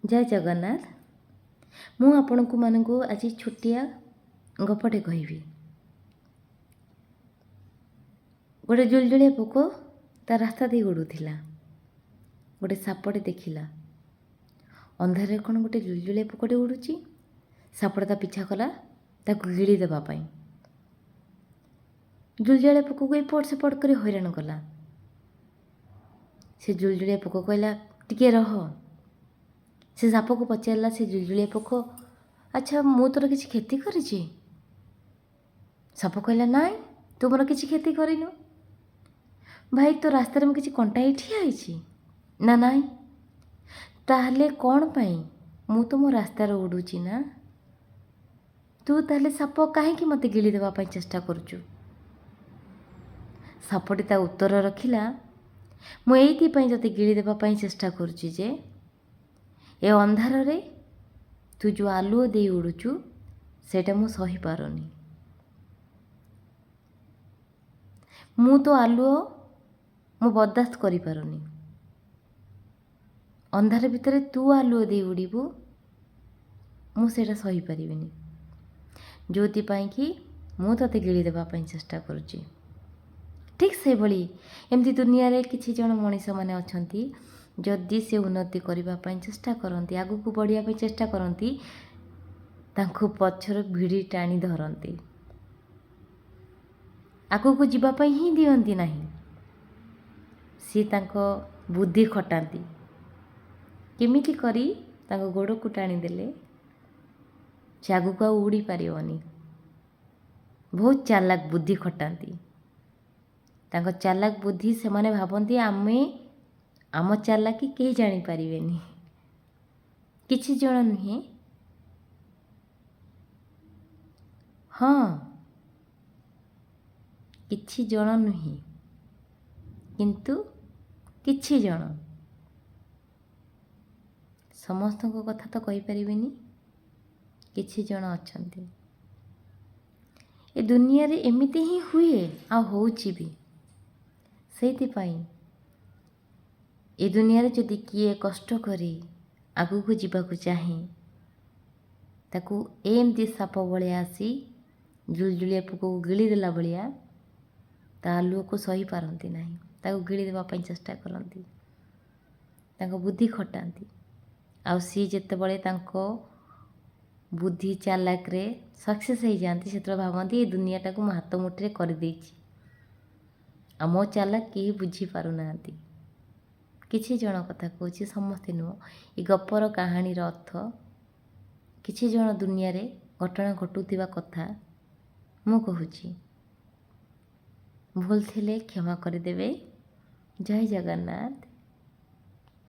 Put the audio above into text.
ଜୟ ଜଗନ୍ନାଥ। ମୁଁ ଆପଣଙ୍କୁ ମାନଙ୍କୁ ଆଜି ଛୋଟିଆ ଗପଟେ କହିବି। ଗୋଟେ ଜୁଳୁଜୁଳିଆ ପୋକ ତା ରାସ୍ତା ଦେଇ ଉଡ଼ୁଥିଲା। ଗୋଟେ ସାପଟେ ଦେଖିଲା, ଅନ୍ଧାରରେ କ'ଣ ଗୋଟେ ଜୁଳୁଜୁଳିଆ ପୋକଟେ ଉଡ଼ୁଛି। ସାପଟା ତା ପିଛା କଲା ତାକୁ ଗିଳି ଦେବା ପାଇଁ। ଜୁଳୁଜୁଳିଆ ପୋକକୁ ଏପଟ ସେପଟ କରି ହଇରାଣ କଲା। ସେ ଜୁଳୁଜୁଳିଆ ପୋକ କହିଲା, ଟିକେ ରହ। ସେ ସାପକୁ ପଚାରିଲା ସେ ଜୁଳୁଜୁଳିଆ ପୋକ, ଆଚ୍ଛା, ମୁଁ ତୋର କିଛି କ୍ଷତି କରିଛି? ସାପ କହିଲା, ନାଇଁ, ତୁ ମୋର କିଛି କ୍ଷତି କରିନୁ। ଭାଇ, ତୋ ରାସ୍ତାରେ ମୁଁ କିଛି କଣ୍ଟା ହେଇ ଠିଆ ହେଇଛି ନା? ନାଇଁ। ତାହେଲେ କ'ଣ ପାଇଁ? ମୁଁ ତ ମୋ ରାସ୍ତାରେ ଉଡ଼ୁଛି ନା। ତୁ ତାହେଲେ ସାପ କାହିଁକି ମୋତେ ଗିଳି ଦେବା ପାଇଁ ଚେଷ୍ଟା କରୁଛୁ? ସାପଟି ତା ଉତ୍ତର ରଖିଲା, ମୁଁ ଏଇଥିପାଇଁ ତୋତେ ଗିଳି ଦେବା ପାଇଁ ଚେଷ୍ଟା କରୁଛି ଯେ ଏ ଅନ୍ଧାରରେ ତୁ ଯେଉଁ ଆଲୁଅ ଦେଇ ଉଡ଼ୁଛୁ, ସେଇଟା ମୁଁ ସହିପାରୁନି। ମୁଁ ତ ଆଲୁଅ ମୁଁ ବରଦାସ୍ତ କରିପାରୁନି। ଅନ୍ଧାର ଭିତରେ ତୁ ଆଲୁଅ ଦେଇ ଉଡ଼ିବୁ, ମୁଁ ସେଇଟା ସହିପାରିବିନି, ଯେଉଁଥିପାଇଁ କି ମୁଁ ତୋତେ ଗିଳି ଦେବା ପାଇଁ ଚେଷ୍ଟା କରୁଛି। ଠିକ୍ ସେଭଳି ଏମିତି ଦୁନିଆରେ କିଛି ଜଣ ମଣିଷମାନେ ଅଛନ୍ତି, ଯଦି ସେ ଉନ୍ନତି କରିବା ପାଇଁ ଚେଷ୍ଟା କରନ୍ତି, ଆଗକୁ ବଢ଼ିବା ପାଇଁ ଚେଷ୍ଟା କରନ୍ତି, ତାଙ୍କୁ ପଛରୁ ଭିଡ଼ି ଟାଣି ଧରନ୍ତି, ଆଗକୁ ଯିବା ପାଇଁ ହିଁ ଦିଅନ୍ତି ନାହିଁ। ସିଏ ତାଙ୍କ ବୁଦ୍ଧି ଖଟାନ୍ତି କେମିତି କରି ତାଙ୍କ ଗୋଡ଼କୁ ଟାଣିଦେଲେ ସେ ଆଗକୁ ଆଉ ଉଡ଼ି ପାରିବନି। ବହୁତ ଚାଲାକ ବୁଦ୍ଧି ଖଟାନ୍ତି। ତାଙ୍କ ଚାଲାକ ବୁଦ୍ଧି, ସେମାନେ ଭାବନ୍ତି ଆମେ ଆମ ଚାଲାକି କେହି ଜାଣିପାରିବେନି। କିଛି ଜଣ ନୁହେଁ, ହଁ, କିଛି ଜଣ ନୁହେଁ, କିନ୍ତୁ କିଛି ଜଣ। ସମସ୍ତଙ୍କ କଥା ତ କହିପାରିବିନି, କିଛି ଜଣ ଅଛନ୍ତି। ଏ ଦୁନିଆରେ ଏମିତି ହିଁ ହୁଏ ଆଉ ହେଉଛି ବି। ସେଇଥିପାଇଁ ଏ ଦୁନିଆରେ ଯଦି କିଏ କଷ୍ଟ କରି ଆଗକୁ ଯିବାକୁ ଚାହେଁ, ତାକୁ ଏମିତି ସାପ ଭଳିଆ ଆସି ଜୁଳୁଜୁଳିଆ ପୋକକୁ ଗିଳିଦେଲା ଭଳିଆ ତା ଆଲୁଅକୁ ସହିପାରନ୍ତି ନାହିଁ, ତାକୁ ଗିଳିଦେବା ପାଇଁ ଚେଷ୍ଟା କରନ୍ତି, ତାଙ୍କ ବୁଦ୍ଧି ଖଟାନ୍ତି। ଆଉ ସିଏ ଯେତେବେଳେ ତାଙ୍କ ବୁଦ୍ଧି ଚାଲାକରେ ସକ୍ସେସ୍ ହେଇଯାଆନ୍ତି, ସେତେବେଳେ ଭାବନ୍ତି ଏ ଦୁନିଆଟାକୁ ମୁଁ ହାତ ମୁଠିରେ କରିଦେଇଛି ଆଉ ମୋ ଚାଲାକ କେହି ବୁଝିପାରୁନାହାନ୍ତି। କିଛି ଜଣ କଥା କହୁଛି, ସମସ୍ତେ ନୁହଁ। ଏ ଗପର କାହାଣୀର ଅର୍ଥ କିଛି ଜଣ ଦୁନିଆରେ ଘଟଣା ଘଟୁଥିବା କଥା ମୁଁ କହୁଛି। ଭୁଲ ଥିଲେ କ୍ଷମା କରିଦେବେ। ଜୟ ଜଗନ୍ନାଥ।